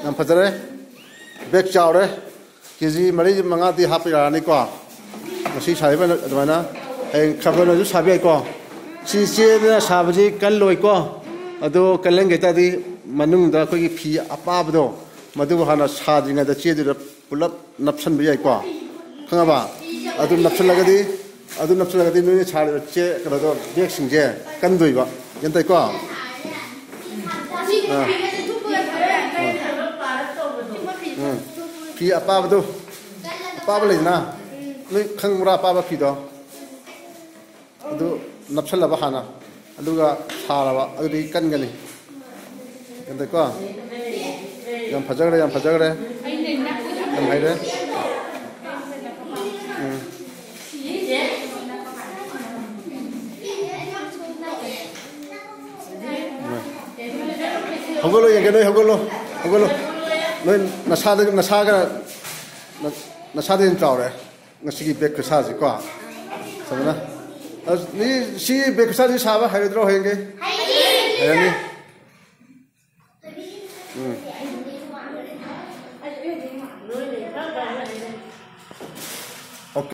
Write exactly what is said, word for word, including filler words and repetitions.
ꯌꯥꯝ ꯐꯖꯔꯦ꯫ ꯕꯦꯒ ꯆꯥꯎꯔꯦ꯫ ꯀꯦ ꯖꯤ ꯃꯔꯤ ꯃꯉꯥꯗꯤ ꯍꯥꯞꯄ ꯌꯥꯔꯅꯤꯀꯣ꯫ ꯉꯁꯤ ꯁꯥꯔꯤꯕ ꯑꯗꯨꯃꯥꯏꯅ ꯍꯌꯦꯡ ꯈꯔ ꯈꯔꯅꯁꯨ ꯁꯥꯕ ꯌꯥꯏꯀꯣ꯫ ꯁꯤ ꯆꯦꯗꯅ ꯁꯥꯕꯁꯤ ꯀꯜꯂꯣꯏꯀꯣ꯫ ꯑꯗꯨ ꯀꯜꯍꯟꯒꯦ ꯇꯥꯔꯗꯤ ꯃꯅꯨꯡꯗ ꯑꯩꯈꯣꯏꯒꯤ ꯐꯤ ꯑꯄꯥꯕꯗꯣ, ꯃꯗꯨ ꯍꯥꯟꯅ ꯁꯥꯗ꯭ꯔꯤꯉꯩꯗ ꯆꯦꯗꯨꯗ ꯄꯨꯂꯞ ꯅꯞꯁꯟꯕ ꯌꯥꯏꯀꯣ꯫ ꯈꯪꯉꯕ? ꯑꯗꯨ ꯅꯞꯁꯜꯂꯒꯗꯤ, ꯑꯗꯨ ꯅꯞꯁꯜꯂꯒꯗꯤ ꯅꯣꯏꯅ ꯁꯥꯔꯤꯕ ꯆꯦ, ꯀꯩꯅꯣꯗꯣ, ꯕꯦꯒꯁꯤꯡꯁꯦ ꯀꯟꯗꯣꯏꯕ꯫ ꯒ꯭ꯌꯥꯟ ꯇꯥꯏꯀꯣ? ꯑꯥ꯫ ꯎꯝ꯫ ꯐꯤ ꯑꯄꯥꯕꯗꯣ, ꯑꯄꯥꯕ ꯂꯩꯗꯅ, ꯅꯣꯏ ꯈꯪꯕ꯭ꯔꯥ ꯑꯄꯥꯕ ꯐꯤꯗꯣ? ꯑꯗꯨ ꯅꯞꯁꯜꯂꯕ ꯍꯥꯟꯅ, ꯑꯗꯨꯒ ꯁꯥꯔꯕ, ꯑꯗꯨꯗꯤ ꯀꯟꯒꯅꯤ꯫ ꯒ꯭ꯌꯥꯟ ꯇꯥꯏꯀꯣ? ꯌꯥꯝ ꯐꯖꯈ꯭ꯔꯦ, ꯌꯥꯝ ꯐꯖꯈ꯭ꯔꯦ꯫ ꯌꯥꯝ ꯍꯩꯔꯦ꯫ ꯎꯝ꯫ ꯍꯧꯒꯠꯂꯣ, ꯌꯦꯡꯒꯦ, ꯅꯣꯏ ꯍꯧꯒꯠꯂꯣ, ꯍꯧꯒꯠꯂꯣ꯫ ꯅꯣꯏ ꯅꯁꯥꯗ, ꯅꯁꯥꯒ, ꯅ-, ꯅꯁꯥꯗ ꯍꯦꯟꯅ ꯆꯥꯎꯔꯦ ꯉꯁꯤꯒꯤ ꯕꯦꯒ ꯈꯨꯁꯥꯁꯤꯀꯣ꯫ ꯐꯖꯅ꯫ ꯑꯁ, ꯃꯤ ꯁꯤ ꯕꯦꯒ ꯈꯨꯁꯥꯁꯤ ꯁꯥꯕ ꯍꯩꯔꯣꯏꯗ꯭ꯔꯣ ꯍꯌꯦꯡꯒꯤ? ꯍꯩꯔꯅꯤ꯫ ꯎꯝ꯫